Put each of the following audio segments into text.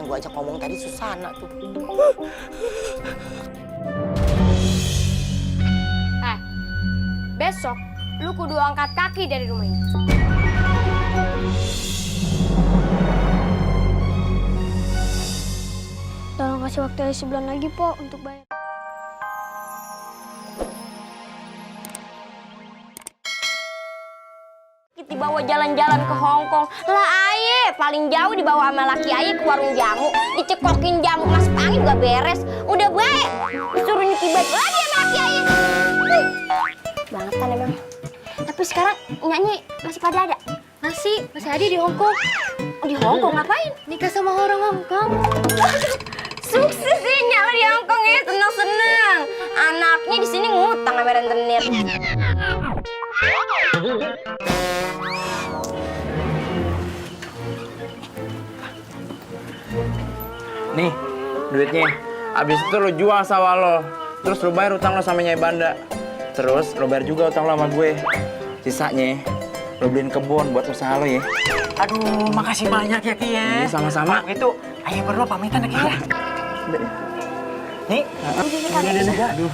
yang gua ajak ngomong tadi Susana tuh. Besok lu kudu angkat kaki dari rumah ini. Tolong kasih waktu sebulan lagi, Po, untuk bayar. Kita dibawa jalan-jalan ke Hongkong. Lah aye, paling jauh dibawa sama laki aye ke warung jamu. Dicekokin jamu mas pangi juga beres. Udah baik, disuruh nyuci baju lagi sama laki aye. Bangetan emang. Tapi sekarang nyanyi masih pada ada? Masih ada di Hongkong. Di Hongkong ngapain? Nikah sama orang Hongkong. Sukses sih nyala di Hongkong ya, seneng-seneng. Anaknya di sini ngutang sama rentenir. Nih, duitnya. Abis itu lo jual sawah lo. Terus lo bayar utang lo sama Nyai Banda. Terus lo bayar juga utang lo sama gue. Sisanya lo beliin kebun buat usaha lo ya. Aduh, makasih banyak ya Ki ya. Iya, sama-sama. Itu, ayo perlu pamitan ya Ki ya. Nih, Aduh,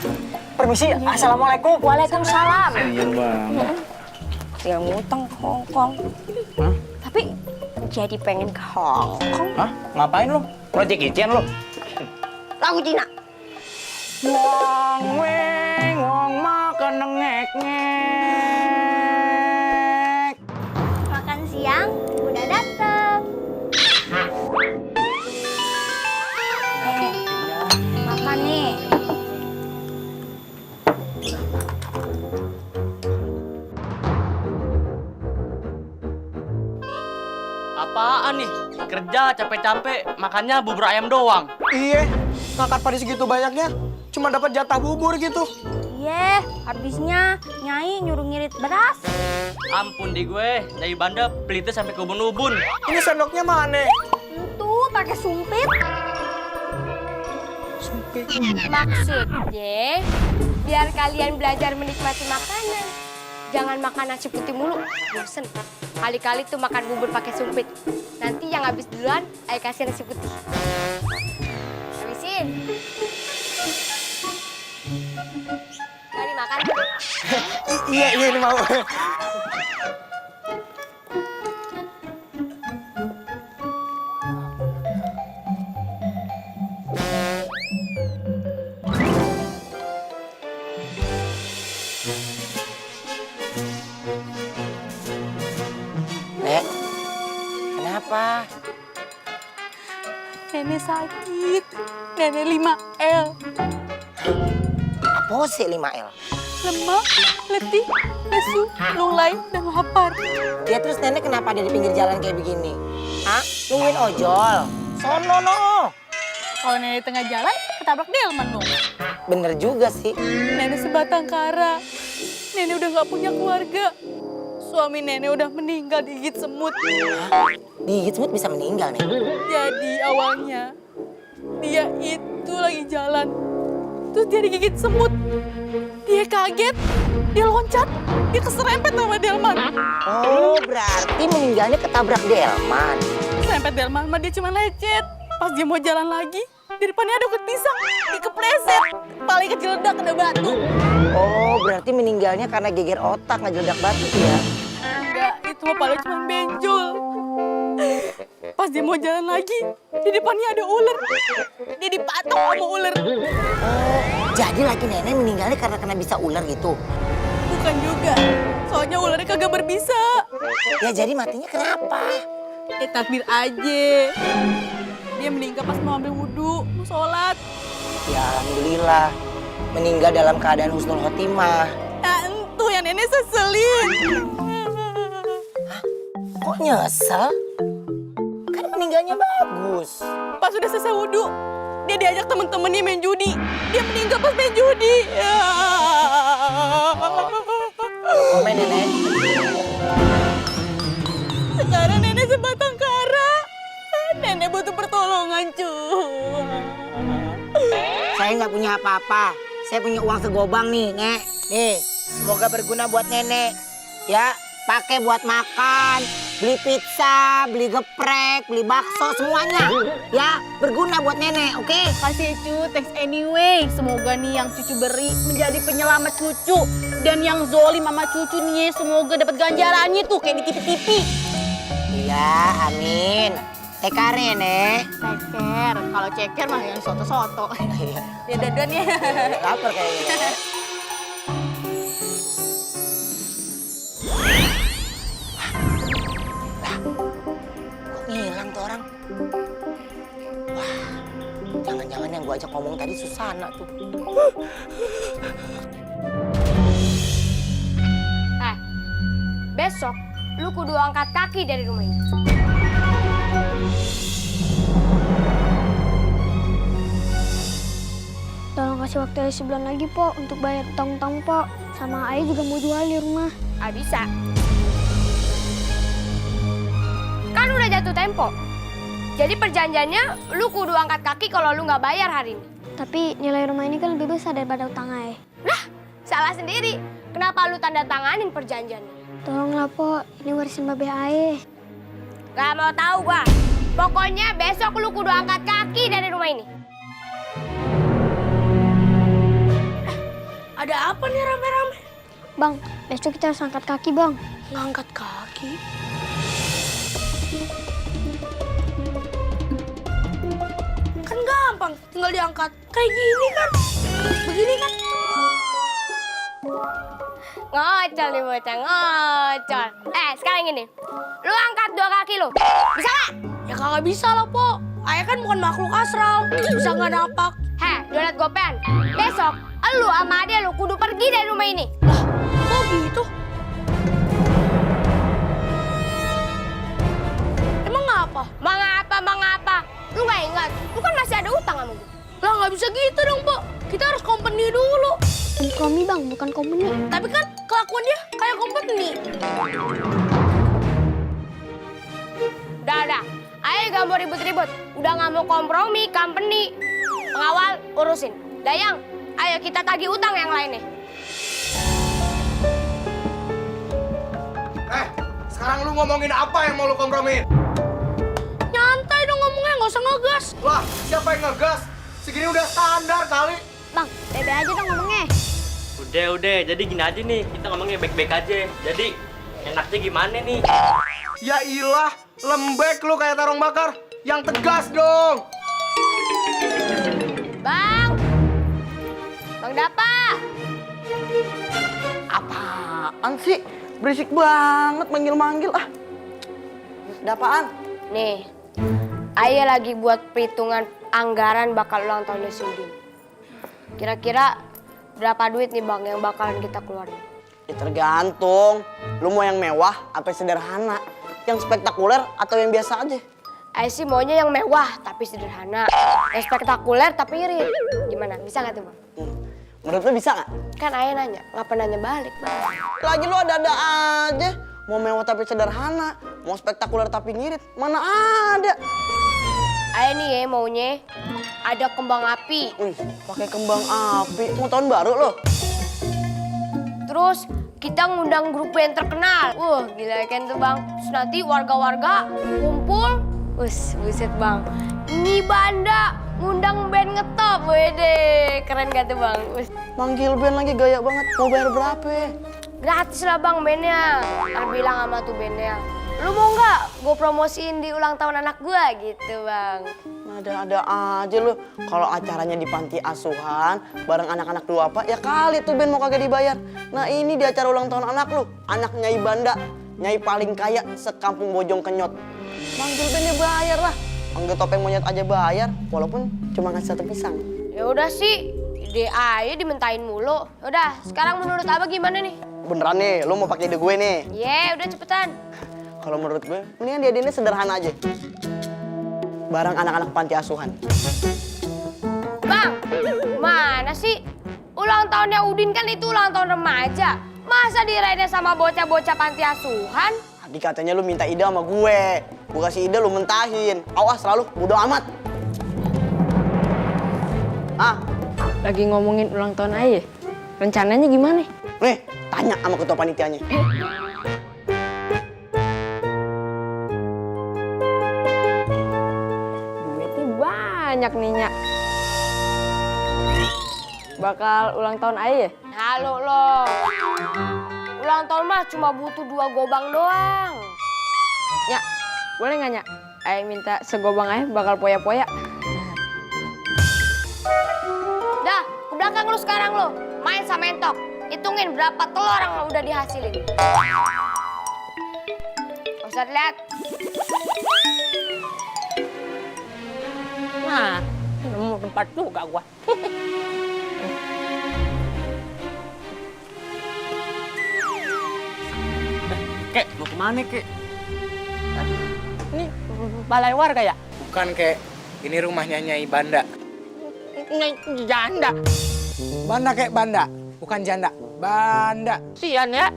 permisi. Assalamualaikum. Waalaikumsalam. iya bang. Yang ngutang ke Hongkong. Hah? Tapi jadi pengen ke Hongkong. Hah? Ngapain lo? Project kitchen lo? Lagu Cina. Wong weng, wong makan ngek. Makan siang udah dateng. Makan nih. Apaan nih? Kerja capek-capek, makannya bubur ayam doang. Iya, ngangkat pada segitu banyaknya, cuma dapat jatah bubur gitu. Iya, habisnya Nyai nyuruh ngirit beras. Ampun di gue, dari Banda pelitnya sampai ke ubun-ubun. Ini sendoknya mana? Itu pakai sumpit. Sumpit. Maksudnya, biar kalian belajar menikmati makanan. Jangan makan nasi putih mulu, bosen. Kali-kali tuh makan bubur pakai sumpit. Nanti yang habis duluan, ayo kasih nasi putih. Habisin. Nggak dimakan? Iya, ini mau. Nek, kenapa? Nenek sakit. Nenek 5L. Apa sih 5L? Lemah, letih, lesu, lulai, dan lapar. Ya terus nenek kenapa ada di pinggir jalan kayak begini? Hah? Nungguin ojol? Sono no. Kalau nenek tengah jalan, ketabrak delman dong. Bener juga sih. Nenek sebatang kara. Nenek udah gak punya keluarga. Suami nenek udah meninggal digigit semut. Digigit semut bisa meninggal nih. Jadi awalnya, dia itu lagi jalan. Terus dia digigit semut. Dia kaget, dia loncat, dia keserempet sama delman. Oh, berarti meninggalnya ketabrak delman. Serempet delman mah dia cuma lecet. Pas dia mau jalan lagi, di depannya ada ukut pisang, dikepleset. Paling kecil ledak kena batu. Oh, berarti meninggalnya karena geger otak ngejeledak batu ya? Enggak, itu mah paling cuma benjol. Pas dia mau jalan lagi, di depannya ada ular. Dia dipatok sama ular. Oh, jadi laki nenek meninggalnya karena kena bisa ular gitu? Bukan juga, soalnya ularnya kagak berbisa. Ya jadi matinya kenapa? Takdir aja. Dia meninggal pas mau ambil wudhu, mau sholat. Ya alhamdulillah, meninggal dalam keadaan husnul khotimah. Nah, entuh yang nenek seselin. Kok nyesel? Kan meninggalnya bagus. Pas udah selesai wudhu, dia diajak temen-temennya main judi. Dia meninggal pas main judi. Komen nenek. Sekarang nenek sebatang kara. Nenek butuh pertolongan, cuy. Saya nggak punya apa-apa. Saya punya uang segobang nih, Nek. Nih, semoga berguna buat nenek. Ya, pakai buat makan, Beli pizza, beli geprek, beli bakso, semuanya. Ya, berguna buat nenek, oke? Kasih cu, thanks anyway. Semoga nih yang cucu beri menjadi penyelamat cucu. Dan yang zolim sama cucu nih semoga dapat ganjarannya tuh kayak di TV-TV. Iya, amin. Tekare, Nek. Ceker, kalau ceker mah yang soto-soto. Ya dadan ya. Lapar kayaknya. Kok ngilang tuh orang? Wah, jangan-jangan yang gua ajak ngomong tadi Susana tuh. Besok lu kudu angkat kaki dari rumah ini. Tolong kasih waktu dari sebulan lagi, Po, untuk bayar utang-utang, Po. Sama Ayah juga mau jual di rumah. Bisa. Kan udah jatuh tempo. Jadi perjanjiannya lu kudu angkat kaki kalau lu nggak bayar hari ini. Tapi nilai rumah ini kan lebih besar daripada utang Ayah. Lah, salah sendiri. Kenapa lu tanda tanganin perjanjiannya? Tolonglah, Po. Ini warisan Babe Ayah. Gak mau tahu gua. Pokoknya besok lu kudu angkat kaki dari rumah ini. Ada apa nih rame-rame? Bang, besok kita harus angkat kaki, Bang. Ngangkat kaki? Kan gampang, tinggal diangkat. Kayak gini kan? Begini kan? Ngocol nih bocah, ngocol. Sekarang gini. Lu angkat 2 kaki lu. Bisa gak? Ya kagak bisa lah, Po. Ayah kan bukan makhluk astral. Bisa nggak napak. Donat gopean. Besok, lu sama dia lu kudu pergi dari rumah ini. Lah, kok gitu? Emang ngapa? Mengapa? Lu gak ingat? Lu kan masih ada utang sama gue. Lah nggak bisa gitu dong, Po. Kita harus company dulu. Kompromi, Bang, bukan company. Tapi kan kelakuan dia kayak company. Udah. Ayo gak mau ribut-ribut. Udah gak mau kompromi, company. Pengawal, urusin. Dayang, ayo kita tagih utang yang lainnya. Sekarang lu ngomongin apa yang mau lu kompromiin? Nyantai dong ngomongnya, gak usah ngegas. Lah, siapa yang ngegas? Segini udah standar kali. Bang, Bebe aja dong ngomongnya. Udah, jadi gini aja nih, kita ngomongnya baik-baik aja. Jadi, enaknya gimana nih? Ya ilah, lembek lu kayak tarung bakar. Yang tegas dong. Bang Dapa. Apaan sih? Berisik banget manggil-manggil ah. Ada apaan? Nih, Ayah lagi buat perhitungan anggaran bakal ulang tahunnya si Udin. Kira-kira berapa duit nih Bang yang bakalan kita keluarin? Ya tergantung. Lu mau yang mewah apa yang sederhana? Yang spektakuler atau yang biasa aja? Ayah sih maunya yang mewah tapi sederhana. Yang spektakuler tapi irit. Gimana? Bisa nggak tuh Bang? Menurut lu bisa nggak? Kan Ayah nanya, nggak pernah nanya balik Bang. Lagi lu ada-ada aja. Mau mewah tapi sederhana, mau spektakuler tapi ngirit. Mana ada? Ayah nih ya maunya ada kembang api. Wih, pakai kembang api. Mau tahun baru lo? Terus kita ngundang grup band terkenal. Gila kan tuh Bang. Terus nanti warga-warga kumpul. Buset Bang. Ini Banda ngundang band ngetop. Wede, keren gak tuh Bang? Manggil band lagi gaya banget. Mau bayar berapa? Gratis lah Bang bandnya. Ntar bilang sama tuh bandnya. Lu mau nggak gue promosiin di ulang tahun anak gue gitu Bang? Ada-ada aja lu. Kalau acaranya di panti asuhan, bareng anak-anak dua apa, ya kali tuh band mau kagak dibayar. Nah ini di acara ulang tahun anak lu, anak Nyai Banda, Nyai paling kaya sekampung Bojong Kenyot. Manggil bandnya bayar lah. Manggil topeng monyet aja bayar, walaupun cuma ngasih 1 pisang. Ya udah sih, ide aja dimentahin mulu. Udah, sekarang menurut Abah gimana nih? Beneran nih, lu mau pakai ide gue nih? Udah cepetan. Kalau menurut gue, mendingan dia sederhana aja. Bareng anak-anak panti asuhan. Bang, mana sih? Ulang tahunnya Udin kan itu ulang tahun remaja. Masa dirayain sama bocah-bocah panti asuhan? Tadi katanya lu minta ide sama gue. Gue kasih ide lu mentahin. Awas selalu, bodo amat. Lagi ngomongin ulang tahun Ayah. Rencananya gimana? Nih, tanya sama ketua panitianya. banyak nih, Nyak. Bakal ulang tahun Ai ya? Halo lo. Ulang tahun mah cuma butuh 2 gobang doang. Nyak, boleh nggak, Nyak? Ai minta segobang Ai bakal poya-poya. Dah, ke belakang lu sekarang lu. Main sama entok. Hitungin berapa telur yang udah dihasilin. Gak usah lihat. Nah, nemu tempat juga gua. Kek, mau kemana, Kek? Ini balai warga ya? Bukan, Kek. Ini rumahnya Nyai Banda. Ini janda. Banda, Kek, Banda. Bukan janda. Banda. Sian ya.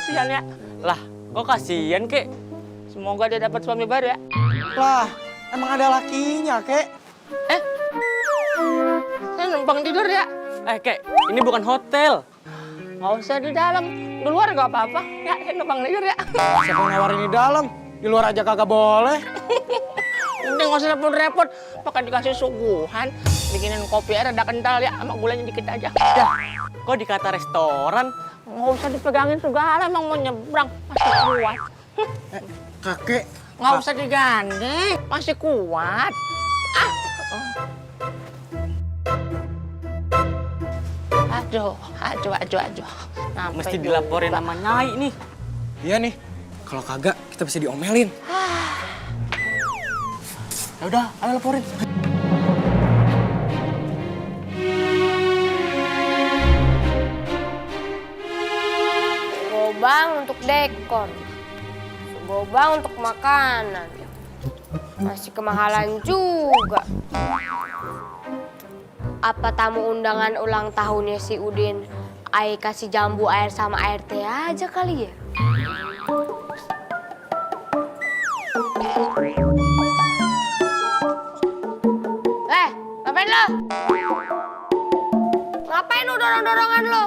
Sian ya. Lah, kok kasihan, Kek? Semoga dia dapat suami baru ya. Lah, emang ada lakinya, Kek. Saya numpang tidur ya. Kek, ini bukan hotel. Nggak usah di dalam. Di luar nggak apa-apa. Ya, saya numpang tidur ya. Siapa yang nawarin di dalam? Di luar aja kagak boleh. Udah nggak usah repot-repot. Pakai dikasih suguhan. Bikinin kopi air ada kental ya. Sama gulanya dikit aja. Ya, kok dikata restoran? Nggak usah dipegangin segala. Emang mau nyebrang. Masih kuat. Kakek. Nggak usah digandeng. Masih kuat. Aduh. Sampai Mesti juga. dilaporin sama Nyai nih. Iya nih. Kalau kagak, kita bisa diomelin. Ya udah, ayo laporin. Gobang untuk dekor. Gobang untuk makanan. Masih kemahalan juga. Apa tamu undangan ulang tahunnya si Udin Ai kasih jambu air sama air teh aja kali ya? Ngapain lo? Ngapain lo dorong-dorongan lo?